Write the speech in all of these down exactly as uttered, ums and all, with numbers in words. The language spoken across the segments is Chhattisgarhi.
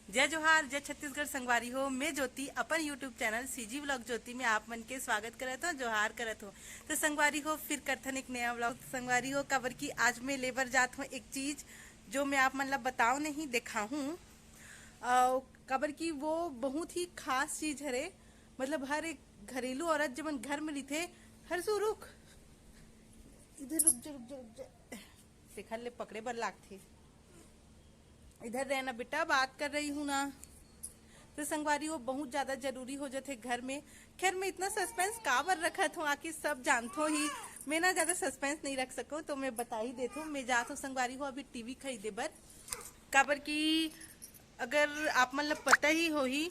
जय जोहार, जय छत्तीसगढ़ संगवारी हो। मैं ज्योति अपन YouTube चैनल सीजी व्लॉग ज्योति में आप मन के स्वागत करत हो, जोहार करत हो। तो संगवारी हो, फिर करथन एक नया व्लॉग संगवारी हो, काबर कि आज मैं लेबर जात हूँ एक चीज जो मैं आप मन ला बताओ नहीं, देखाहूँ। अउ काबर कि वो बहुत ही खास चीज हरे, मतलब हर एक घरेलू औरत जमन घर में रहिथे, हर सु रुक, इधर रुक जा, रुक जा, रुक जा, तेखर ले पकड़े बर लागथे। इधर रहना बेटा, बात कर रही हूँ ना। तो संगवारी हो, बहुत ज्यादा जरूरी हो जाथे घर में। खैर, मैं इतना सस्पेंस काबर रखत हूँ, आखिर सब जानथो ही। मैं ना ज्यादा सस्पेंस नहीं रख सकूँ, तो मैं बता ही देत हूँ। मैं जात हूँ संगवारी हो अभी टीवी खरीदे बर, काबर कि अगर आप मन ल पता ही होही,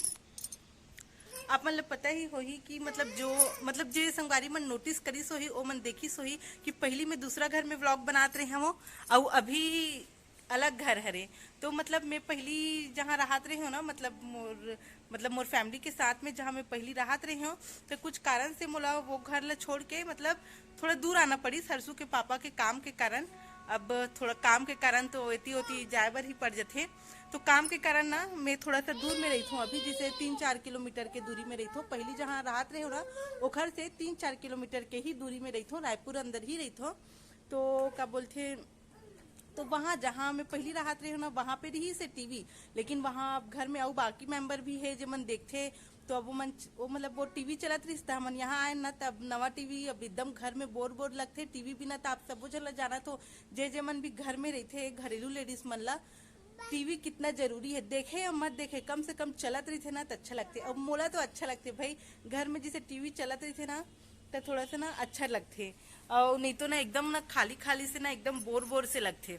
आप मन ल पता ही होही कि मतलब जो, मतलब जे संगवारी मन नोटिस करिस होही, ओ मन देखिस होही कि पहली मैं दूसरा घर में व्लॉग बनात रहे हूँ, अउ अभी अलग घर हरे। तो मतलब मैं पहली जहाँ रहत रहे हूँ ना, मतलब मोर, मतलब मोर फैमिली के साथ में जहाँ मैं पहली रहत रहे हूँ, तो कुछ कारण से मोला वो घर ला छोड़ के मतलब थोड़ा दूर आना पड़िस हरसू के पापा के काम के कारण। अब थोड़ा काम के कारण तो एती ओती जाए बर ही पड़ जथे। तो काम के कारण ना मैं थोड़ा सा दूर में रहिथों अभी, जैसे तीन चार किलोमीटर के दूरी में रहिथों। पहली जहाँ रहत रहे हूँ ना, ओखर से तीन चार किलोमीटर के ही दूरी में रहिथों, रायपुर अंदर ही रहिथों। तो का बोलथे, तो वहाँ जहाँ मैं पहली रहत रहे हूँ ना, वहाँ पे रहिस हे टीवी, लेकिन वहाँ अब घर में अउ बाकी मेंबर भी हे जेमन देखथे। तो अब वो मन, वो मतलब वो टीवी चलत रहिस, त हमन यहाँ आए ना, तब नवा टीवी, अब एकदम घर में बोर बोर लगथे टीवी बिना। त आप सबो झन ला जानत हो, जे जे मन भी घर में रहिथे, घरेलू लेडीज मन ला टीवी कितना जरूरी है, देखे या मत देखे, कम से कम चलत रहिथे ना, त अच्छा लगथे। अब मोला तो अच्छा लगथे भाई, घर में जैसे टीवी चलत रहिथे ना, त थोड़ा सा ना अच्छा लगथे, और नहीं तो ना एकदम ना खाली खाली से ना एकदम बोर बोर से लगथे।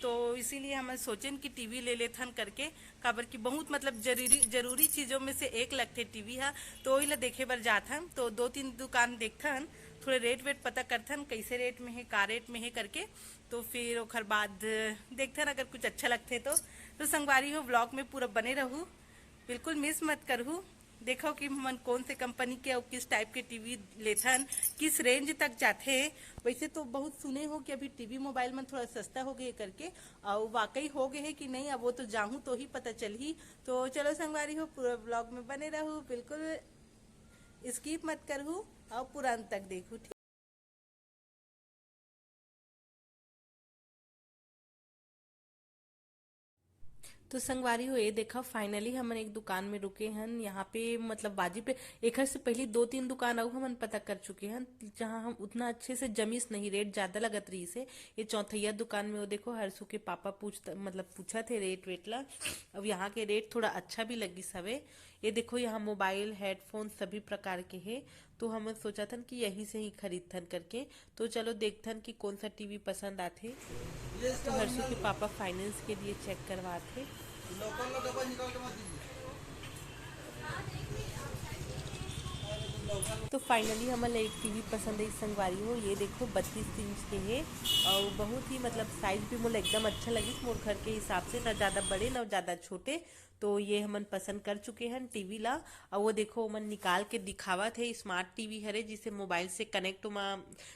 तो इसीलिए हमन सोचेन कि टीवी ले लेथन करके, काबर कि बहुत मतलब जरूरी, जरूरी चीजों में से एक लगथे टीवी हा। तो वही ला देखे बर जाथन, तो दो तीन दुकान देखथन, थोड़े रेट वेट पता करथन, कैसे रेट में है, का रेट में है करके। तो फिर ओखर बाद देखथन अगर कुछ अच्छा लगथे तो। तो संगवारी हो, व्लॉग में पूरा बने रहू, बिल्कुल मिस मत करहू। देखो कि हमन कौन से कंपनी के अउ किस टाइप के टीवी लेथन, किस रेंज तक जाथे। वैसे तो बहुत सुने हो कि अभी टीवी मोबाइल मन थोड़ा सस्ता हो गए करके, अउ वाकई हो गए है कि नहीं, अब वो तो जाहूँ तो ही पता चलही। तो चलो संगवारी हो, पूरा व्लॉग में बने रहू, बिल्कुल स्किप मत करहू और पूरा अंत तक देखू, ठीक? तो संगवारी हो, ये देखा, फाइनली हमन एक दुकान में रुके हन। यहाँ पे मतलब वाजिब रे-, एखर से पहली दो तीन दुकान अउ हमन पता कर चुके हन, जहाँ हम उतना अच्छे से जमीस नहीं, रेट ज्यादा लगत रहिस हे। ये चौथैया दुकान में वो देखो, हरसू के पापा पूछत, मतलब पूछत हे रेट वेट ला। अब यहाँ के रेट थोड़ा अच्छा भी लगिस हवे। ये देखो, यहाँ मोबाइल, हेडफोन सभी प्रकार के हे। तो हमन सोचत हन कि यहीं से ही खरीदथन करके। तो चलो देखथन कि कौन सा टीवी पसंद आथे। तो हर्षु के पापा फाइनेंस के लिए चेक करवात हे। तो फाइनली हमन ला एक टीवी पसंद आई संगवारी हो, ये देखो बत्तीस इंच के हे और बहुत ही मतलब साइज भी मोला एकदम अच्छा लगिस मोर घर के हिसाब से, ना ज़्यादा बड़े ना ज़्यादा छोटे। तो ये हमन पसंद कर चुके हन टीवी ला। और वो देखो, ओमन निकाल के दिखावत हे, स्मार्ट टीवी हरे, जिसे मोबाइल से कनेक्ट ओमा,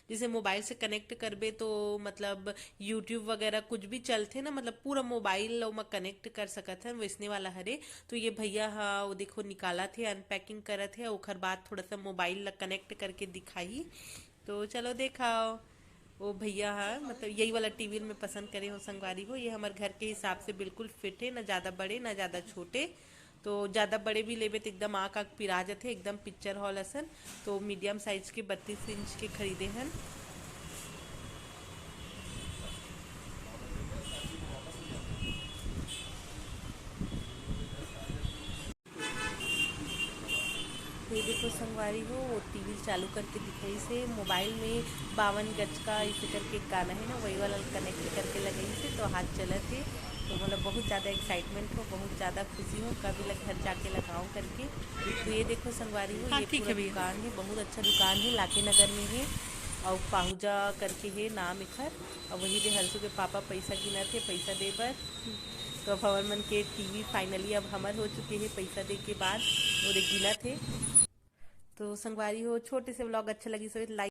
जिसे मोबाइल से कनेक्ट करबे तो मतलब YouTube वगैरह कुछ भी चलथे ना, मतलब पूरा मोबाइल ला ओमा कनेक्ट कर सकत हन, वैसने वाला हरे। तो ये भैया हा वो देखो निकालत हे, अनपैकिंग करत हे, ओखर बाद थोड़ा सा मोबाइल ला कनेक्ट करके दिखाही। तो चलो देखाओ, वो भैया हा मतलब यही वाला टीवी मैं पसंद करे हो संगवारी हो। ये हमर घर के हिसाब से बिल्कुल फिट है, ना ज़्यादा बड़े ना ज़्यादा छोटे। तो ज़्यादा बड़े भी लेबे तो एकदम आँख आँख पिरा जाथे, एकदम पिक्चर हॉल असन। तो मीडियम साइज के बत्तीस इंच के खरीदे हन। ये देखो संगवारी हो, वो टीवी चालू करके दिखाइस हे, मोबाइल में बावन गज का इसे करके एक गाना है ना, वही वाला कनेक्ट करके लगाइस हे, तो हाथ चलत हे। तो मतलब बहुत ज़्यादा एक्साइटमेंट हो, बहुत ज़्यादा खुशी हो, कभी लग घर जाके लगाओ करके। तो ये देखो संगवारी हो, हाँ, ये ठीक पूरा है भैया। दुकान है, बहुत अच्छा दुकान है, लाकी नगर में है और पाहुजा करके है नाम एखर। और वही दे हर्षु के पापा पैसा गिनत हे, पैसा दे बर। तो अब हमर मन के टीवी फाइनली अब हमर हो चुके हे, पैसा दे के बाद वो दे गिनत हे। तो संगवारी हो, छोटे से व्लॉग अच्छा लगिस होही तो लाइक